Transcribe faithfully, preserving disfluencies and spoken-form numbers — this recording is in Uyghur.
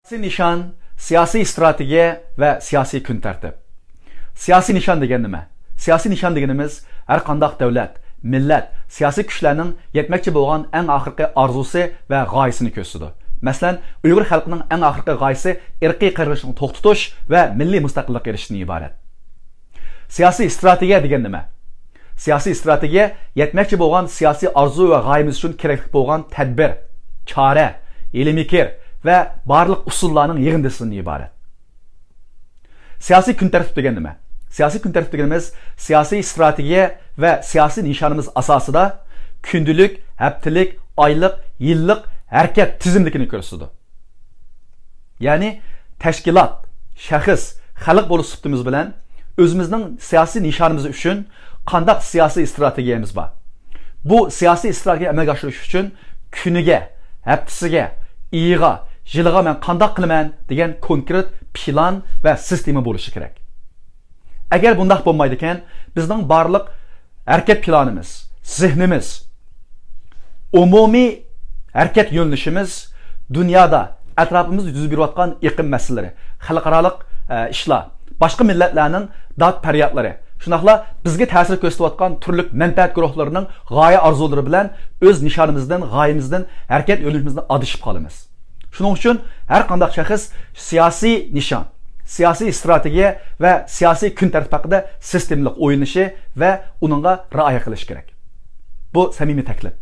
سىياسىي نىشان، سىياسىي ئىستراتېگىيە ۋە سىياسىي كۈن تەرتىپ. سىياسىي نىشان دېگەن نېمە؟ سىياسىي نىشان دېگىنىمىز ھەر قانداق دۆلەت، مىللەت، سىياسىي كۈچلەرنىڭ يەتمەكچى بولغان ئەڭ ئاخىرقى ئارزۇسى ۋە غايىسىنى كۆرسىتىدۇ. مەسىلەن، ئۇيغۇر خەلقىنىڭ ئەڭ ئاخىرقى غايىسى ئىرقىي قىرغىنچىلىقنى توختىتىش ۋە مىللىي مۇستەقىللىققا ئېرىشىشتىن ئىبارەت. سىياسىي ئىستراتېگىيە دېگەن نېمە؟ سىياسىي ئىستراتېگىيە يەتمەكچى بولغان سىياسىي ئارزۇ ۋە غايىمىز ئۈچۈن كېرەكلىك بولغان تەدبىر، چارە، ھىيلە-مىكىر ۋە بارلىق ئۇسۇللارنىڭ يىغىندىسىدىن ئىبارەت. سىياسىي كۈن تەرتىپ دېگەن نېمە؟ سىياسىي كۈن تەرتىپ دېگىنىمىز سىياسىي ئىستراتېگىيە ۋە سىياسىي نىشانىمىز ئاساسىدا كۈندىلىك، ھەپتىلىك، ئايلىق، يىللىق ھەرىكەت تىزىملىكىنى كۆرسىتىدۇ. يەنى تەشكىلات، شەخس، خەلق بولۇش سۈپىتىمىز بىلەن ئۆزىمىزنىڭ سىياسىي نىشانىمىز ئۈچۈن قانداق سىياسىي ئىستراتېگىيەمىز بار؟ بۇ سىياسىي ئىستراتېگىيە ئەمەلگە ئاشۇرۇش ئۈچۈن كۈنىگە، ھەپتىسىگە، ئېيىغا، يىلىغا مەن قانداق قىلىمەن دېگەن كونكرېت پىلان ۋە سىستېما بولۇشى كېرەك. ئەگەر بۇنداق بولمايدىكەن، بىزنىڭ بارلىق ھەرىكەت پىلانىمىز، زېھنىمىز، ئومۇمىي ھەرىكەت يۆنىلىشىمىز دۇنيادا، ئەتراپىمىزدا يۈز بېرىۋاتقان ئېقىم مەسىلىلىرى، خەلقئارالىق، ئە، ئىشلار، باشقا مىللەتلەرنىڭ داد پەريادلىرى، شۇنداقلا بىزگە تەسىر كۆرسىتىۋاتقان تۈرلۈك مەنپەئەت گۇرۇھلىرىنىڭ غايە ئارزۇلىرى بىلەن ئۆز نىشانىمىزدىن، غايىمىزدىن، ھەرىكەت يۆنىلىشىمىزدىن ئادىشىپ قالىمىز. شۇنىڭ ئۈچۈن ھەر قانداق شەخس سىياسىي نىشان، سىياسىي ئىستراتېگىيە ۋە سىياسىي كۈن تەرتىپ ھەققىدە سىستېمىلىق ئويلىنىشى ۋە ئۇنىڭغا رىئايە قىلىشى كېرەك. بۇ سەمىمىي تەكلىپ.